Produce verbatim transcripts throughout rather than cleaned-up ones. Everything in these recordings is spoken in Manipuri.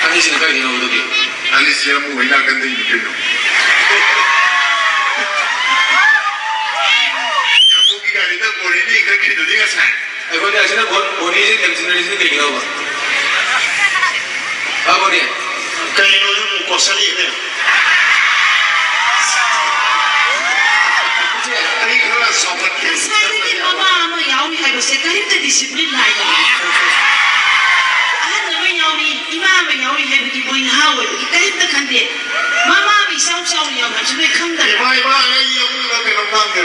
ꯑꯅꯤꯁꯤꯅ ꯀꯥꯏꯗꯩꯅꯣ ꯑꯗꯨꯗꯤ? ꯑꯅꯤꯁꯤ ꯑꯃꯨꯛ ꯍꯣꯏ ꯅꯥꯀꯟꯗꯩꯅꯤ ꯀꯩꯅꯣ꯫ ꯌꯥꯝꯕꯨꯡꯒꯤ ꯒꯥꯔꯤꯗ ꯕꯣꯔꯤꯅ ꯏꯟꯈꯠꯈ꯭ꯔꯤꯗꯨꯗꯤ ꯉꯁꯥꯏ꯫ ꯑꯩꯈꯣꯏꯅ ꯑꯁꯤꯅ ꯕꯣ-, ꯕꯣꯔꯤꯁꯦ ꯌꯥꯝꯁꯤꯟꯅꯔꯤꯁꯤꯅ ꯀꯩꯒꯤꯅꯣꯕ? ꯍꯥ, ꯕꯣꯔꯤ? ꯀꯩꯅꯣ ꯅꯪꯕꯨ ꯀꯣꯠꯁꯜꯂꯛꯏꯅꯦ? ꯑꯩ ꯈꯔ ꯁꯥꯎꯒꯠꯀꯦ꯫ ꯉꯁꯥꯏꯗꯒꯤ ꯃꯃꯥ ꯑꯃ ꯌꯥꯎꯔꯤ ꯍꯥꯏꯕꯁꯦ ꯀꯔꯤꯝꯇ ꯗꯤꯁꯤꯄ꯭ꯂꯤꯟ ꯅꯥꯏꯗꯕ꯫ ꯑꯍꯟ ꯑꯃ ꯌꯥꯎꯔꯤ, ꯏꯃꯥ ꯑꯃ ꯌꯥꯎꯔꯤ ꯍꯥꯏꯕꯒꯤ ꯃꯣꯏ ꯅꯍꯥ ꯑꯣꯏꯕꯒꯤ ꯀꯔꯤꯝꯇ ꯈꯟꯗꯦ꯫ ꯃꯃꯥ ꯑꯃ ꯏꯆꯥꯎ ꯆꯥꯎꯅ ꯌꯥꯎꯔꯤ ꯍꯥꯏꯕꯁꯤ ꯅꯣꯏ ꯈꯪꯗꯕ꯭ꯔꯥ? ꯏꯃꯥ, ꯏꯃꯥ, ꯑꯩ ꯑꯃꯨꯛꯅ ꯀꯩꯅꯣꯝ ꯍꯪꯒꯦ꯫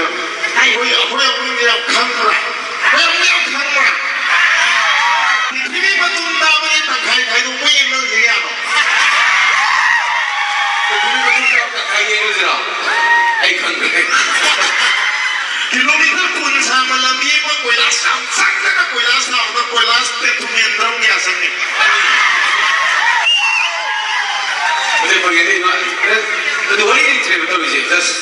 ꯍꯥꯏꯌꯨ꯫ ꯑꯩꯈꯣꯏ, ꯑꯩꯈꯣꯏ ꯑꯃꯨꯛꯅ ꯌꯥꯝ ꯈꯪꯕ꯭ꯔꯥ? ꯑꯩꯈꯣꯏ ꯑꯃꯨꯛꯅ ꯌꯥꯝ ꯈꯪꯕ꯭ꯔꯥ? ꯄ꯭ꯔꯤꯊꯤꯕꯤ ꯃꯇꯨꯝ ꯇꯥꯕꯒꯤ ꯇꯪꯈꯥꯏ ꯈꯥꯏꯗꯣꯛꯄ ꯌꯦꯡꯅꯁꯤ ꯌꯥꯔꯣ? ꯄ꯭ꯔꯤꯊꯤꯕꯤ ꯃꯇꯨꯝ ꯇꯥꯕ ꯇꯪꯈꯥꯏ ꯌꯦꯡꯅꯁꯤꯔꯣ? ꯑꯩ ꯈꯪꯗ꯭ꯔꯦ꯫ ꯀꯤꯂꯣꯃꯤꯇꯔ ꯀꯨꯟ ꯁꯥꯡꯕ ꯂꯝꯕꯤ ꯑꯃ ꯀꯣꯏꯂꯥꯁ ꯌꯥꯝ ꯆꯪꯗꯅ ꯀꯣꯏꯂꯥꯁ ꯊꯥꯕꯗ ꯀꯣꯏꯂꯥꯁ ꯄꯦꯇ꯭ꯔꯣꯂꯤꯌꯝ ꯗ꯭ꯔꯝ ꯀꯌꯥ ꯆꯪꯉꯤ? ꯑꯗꯨ ꯐꯪꯉꯦ, ꯑꯗꯨ ꯏꯃꯥ-, ꯑꯗꯨ ꯋꯥꯔꯤ ꯂꯩꯇ꯭ꯔꯦꯕ ꯇꯧꯔꯤꯁꯦ, just꯫